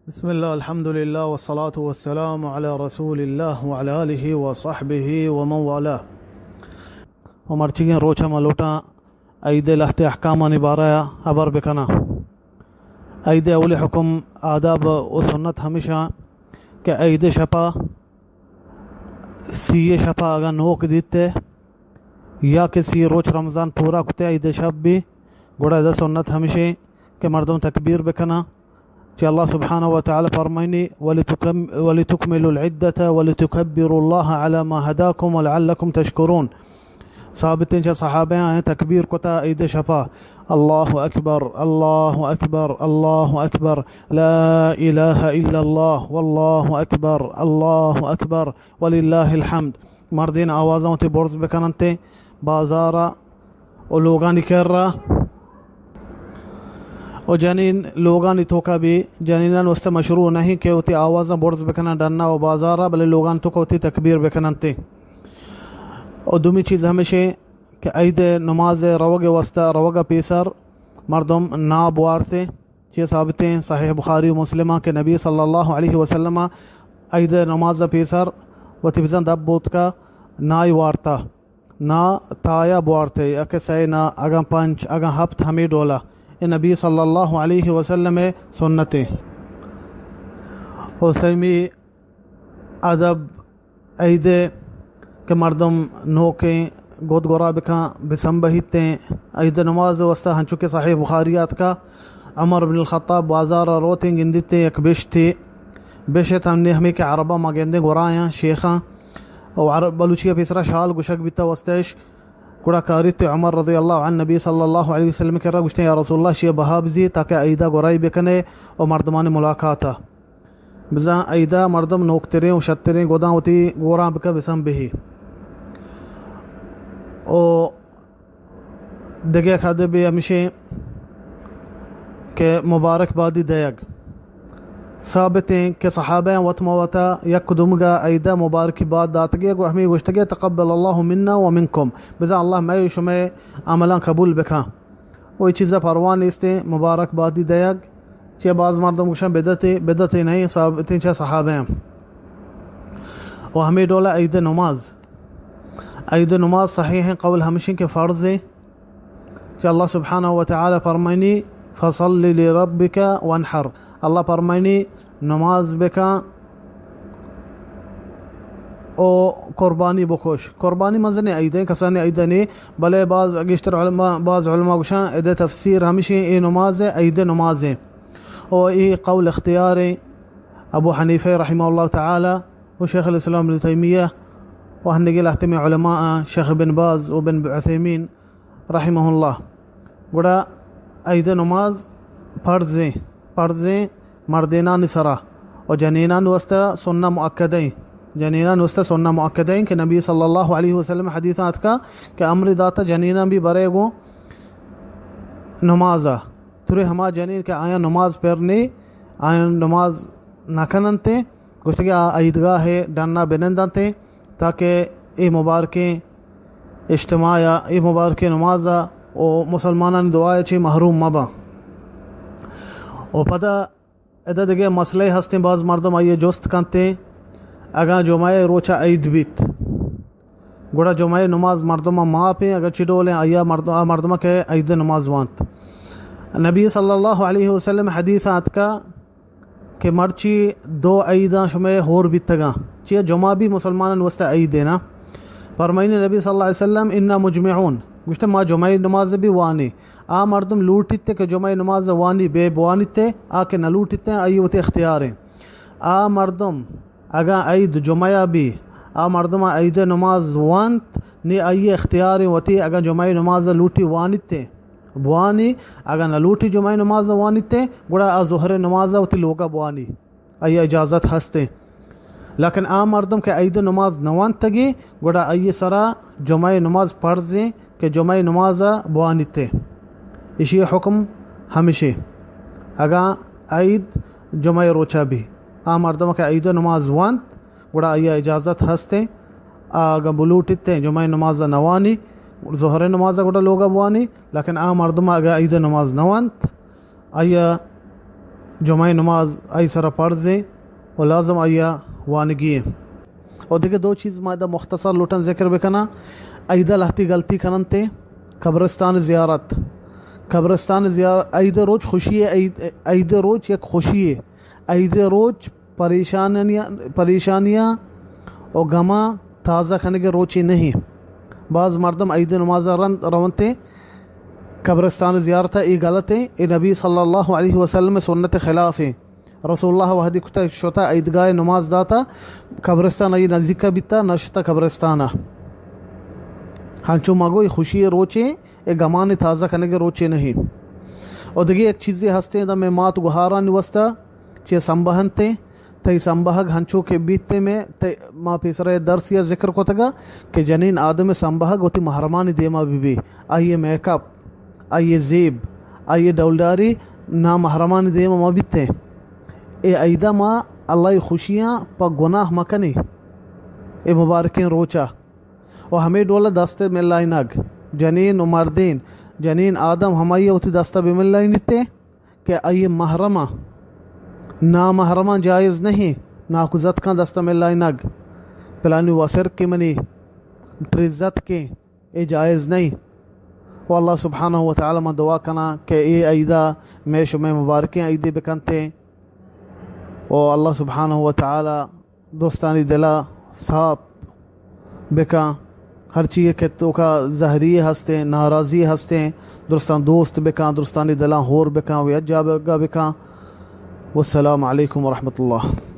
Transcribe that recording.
بسم اللہ، الحمدللہ، والصلاة والسلام علی رسول اللہ وعلی آلہ وصحبہ ومن والاه۔ و مرچیگیں روچ ءَ ما لوٹاں عید ءِ لہتے احکامانی بارہ ءَ ہبر بکناں۔ عید ءِ اولی حکم، آداب و سنت ہمیش اَں کہ عید ءِ شپ ءَ، سی ءِ شپ ءَ اگاں نوک دیت ئے یا کہ سی روچ رمضان پورا کت ئے، عید ءِ شپ بی، گڑا ادا سنت ہمیش ایں کہ مردم تکبیر بکناں۔ چہ اللہ سبحانہ و تعالی فرمائنی: ولتکم-، ولتکملوا العدة ولتکبروا اللہ علی ما هداکم ولعلکم تشکرون۔ ثابت ایں چہ صحابہ آں، آیاں تکبیر کتا عید ءِ شپ ءَ: اللہ اکبر، اللہ اکبر، اللہ اکبر، لا الہ الا اللہ، واللہ اکبر، اللہ اکبر، وللہ الحمد۔ مردین آوازاں وتی برز بکننت بازار ءَ و لوگانی کر ءَ و جنین لوگانی توک ءَ بی، جنینانی واسطہ مشروع نہ ایں کہ وتی آوازاں برز بکنن ڈن ءَ و بازار ءَ، بلے لوگانی توک ءَ وتی تکبیر بکننت۔ و دومی چیز ہمیش ایں کہ عید ءِ نماز ءِ روگ ءِ واسطہ، روگ ءَ پیسر مردم ناب وارت ئے۔ چہ ثابت ایں صحیح بخاری و مسلم ءَ کہ نبی صلی اللہ علیہ وسلم ءَ عید ءِ نماز ءَ پیسر وتی بزاں دپ بوتکا نائی وارتا، نا تایا بوارت ئے، اگاں سئے نا، اگاں پنچ، اگاں ہپت، ہمے ڈول ءَ۔ اے نبی صلی اللہ علیہ وسلم ءِ سنت ایں۔ و سیمی ادب عید ءِ کہ مردم نوکیں گد گورا بکن، بسنبہیت ایں۔ عید ءِ نماز ءِ واسطہ ہنچو کہ صحیح بخاری ءَ آتکا، عمر بن الخطاب بازار ءَ روت ایں، گندیت ایں یک بشتے، بشت ہم نے ہمے کہ عرباں ما گندیں گورایاں، شیخاں، و عرب بلوچی ءَ پیسرا شال گوشگ بیتا واسطہ اش۔ گڑا کاریت عمر رضی اللہ عنہ نبی صلی اللہ علیہ وسلم ءِ کرا، گوشت ایں: یا رسول اللہ، اشی ءَ بہا بزی تاکہ عید ءَ گورای بکنے و مردمانی ملاقات ءَ۔ بزاں عید ءَ مردم نوکتریں و شتریں گداں وتی گوراں بکن، بسنبہی۔ و دگہ یک ادبے ہمیش ایں کہ مبارک بادی دئیگ۔ ثابت ایں کہ صحابہ آں وت ماں وتا یک دومگا عید ءِ مبارکی باد داتگ ئے، گو ہمے گوشتگ ئے: تقبل اللہ منا و منکم، بزاں اللہ مئے و شمئے عملاں قبول بکن۔ و اے چیز ءَ پرواہ نیست ایں مبارک بادی دئیگ۔ چہ باز مردم گوشاں بدعتے، بدعتے نہ ایں، ثابت ایں چہ صحابہ آں۔ و ہمے ڈول ءَ عید ءِ نماز، عید ءِ نماز صحیح ایں قول ہمیش ایں کہ فرض ایں۔ چہ اللہ سبحانہ و تعالی فرمائنی: فصل لربک وانحر۔ اللہ فرمائنی: نماز بکن و قربانی بکش۔ قربانی منظر نیں عید ایں، کسانی عید نیں، بلے باز گیشتر علماء، باز علماء گوشاں، ادے تفسیر ہمیش ایں، اے نماز ایں، عید ءِ نماز ایں۔ و اے قول اختیار ایں ابو حنیفہ رحمہ اللہ تعالی و شیخ الاسلام ابن تیمیہ و ہنگے لہتے مئیں علماء آں، شیخ بن باز و بن عثیمین رحمہ اللہ۔ گڑا عید ءِ نماز فرض ایں، فرض ایں مردینانی سرا و جنینانی واسطہ سنہ مؤکدہ ایں۔ جنینانی واسطہ سنہ مؤکدہ ایں کہ نبی صلی اللہ علیہ وسلم ءِ حدیث آتکا کہ امر داتا جنیناں بی برے گوں نماز ءَ۔ ترے ہما جنین کہ آیاں نماز پر نیں، آیاں نماز نہ کننت، گوشتگ ئے آ عیدگاہ ءِ ڈن ءَ بنندنت تاکہ اے مبارکیں اجتماع ءَ، اے مبارکیں نماز ءَ و مسلمانانی دعا ءَ چہ محروم مہ باں۔ و پدا ادا دگہ مسئلہ ہستیں، باز مردم آئی ءَ جست کنت، اگاں جمعہ ءِ روچ ءَ عید بیت، گڑا جمعہ ءِ نماز مردم ءَ ماپ ایں، اگاں چی ڈول ایں، آئی ءَ مردم، آ مردم ءَ کہ عید ءِ نماز وانت۔ نبی صلی اللہ علیہ وسلم ءِ حدیث ءَ آتکا کہ مرچی دو عیداں شمئے ہور بیتگاں، چیا جمعہ بی مسلمانانی واسطہ عید ایں نا۔ فرمائنی نبی صلی اللہ علیہ وسلم: انا مجمعون، گوشت ما جمعہ ءِ نماز بی وانیں۔ آ مردم لوٹیت کہ جمعہ ءِ نماز وانی، بے بوانیت، آ کہ نہ لوٹیت، آئی وتی اختیار ایں۔ آ مردم اگاں عید جمعہ ءَ بی، آ مردم ءَ عید ءِ نماز وانت، نی آئی ءِ اختیار ایں وتی، اگاں جمعہ ءِ نماز ءَ لوٹی وانیت، بوانی، اگاں نہ لوٹی جمعہ ءِ نماز ءَ وانیت، گڑا آ ظہر ءِ نماز ءَ وتی لوگ ءَ بوانی، آئی ءَ اجازت ہست ایں۔ لیکن آ مردم کہ عید ءِ نماز نہ وانتگی، گڑا آئی ءِ سرا جمعہ ءِ نماز فرض ایں کہ جمعہ ءِ نماز ءَ بوانیت۔ ایشی ءِ حکم ہمیش ایں، اگاں عید جمعہ ءِ روچ ءَ بی، آ مردم کہ عید ءِ نماز وانت، گڑا آئی ءَ اجازت ہست ایں، آ اگاں بلوٹیت ایں جمعہ ءِ نماز ءَ نہ وانی، ظہر ءِ نماز ءَ گڑا لوگ ءَ بوانی، لیکن آ مردم اگاں عید ءِ نماز نہ وانت، آئی ءَ جمعہ نماز آئی سرا فرض ایں و لازم آئی ءَ وانگی ایں۔ و دگہ دو چیز ما ادا مختصر لوٹاں ذکر بکناں۔ عید ءَ لہتی غلطی کننت، قبرستان زیارت۔ قبرستان زیارت، عید روچ خوشی ایں، عید، عید روچ یک خوشی ایں۔ عید روچ پریشانیاں، پریشانیاں و غماں تازہ کنگ روچے نہ ایں۔ باز مردم عید نماز ءَ رند، رونت قبرستان زیارت ءَ، اے غلط ایں، اے نبی صلی اللہ علیہ وسلم سنت خلاف ایں۔ رسول اللہ وہدی کتا شتا عیدگاہ نماز داتا، قبرستان آئی نزدیک بیتا، نہ شتا قبرستان ءَ۔ ہنچو مگو اے خوشی روچے، اے غمان تازہ کنگ روچے نہ ایں۔ و دگہ یک چیزے ہستیں، دا مئے مات گہارانی واسطہ چہ سمبہنت ایں، تئی سمبہگ ہنچو کہ بیت ایں، مئے تئی، ما پیسرا درسی ءَ ذکر کتگا کہ جنین آدم سمبہگ وتی محرمانی دیما بہ بی، آئی میک اپ، آئی زیب، آئی ڈولداری نامحرمانی دیما مہ بیت ایں۔ اے عیدا ما اللہ خوشیاں پہ گناہ مکنی، اے مبارکیں روچا۔ و ہمے ڈول دست ملائینگ، جنین و مردین، جنین آدم ہمائی وتی دست بہ ملائینیت ایں کہ آئی محرماں، نامحرماں جائز نہ ایں، ناکوزتکاں دست ملائینگ، پلانی وسر کہ منی تریزت کہ اے جائز نہ ایں۔ و اللہ سبحانہ و تعالی ما دعا کناں کہ اے عیدا مئے شمئے مبارکیں عیدے بکنت ایں۔ و اللہ سبحانہ و تعالی درستانی دلا صاف بکاں، ہرچی کہ توکا زہری ہستیں، ناراضی ہستیں، درستاں دوست بکاں، درستانی دلاں ہور بکاں و یک جاگہ بکاں۔ والسلام علیکم ورحمۃ اللہ۔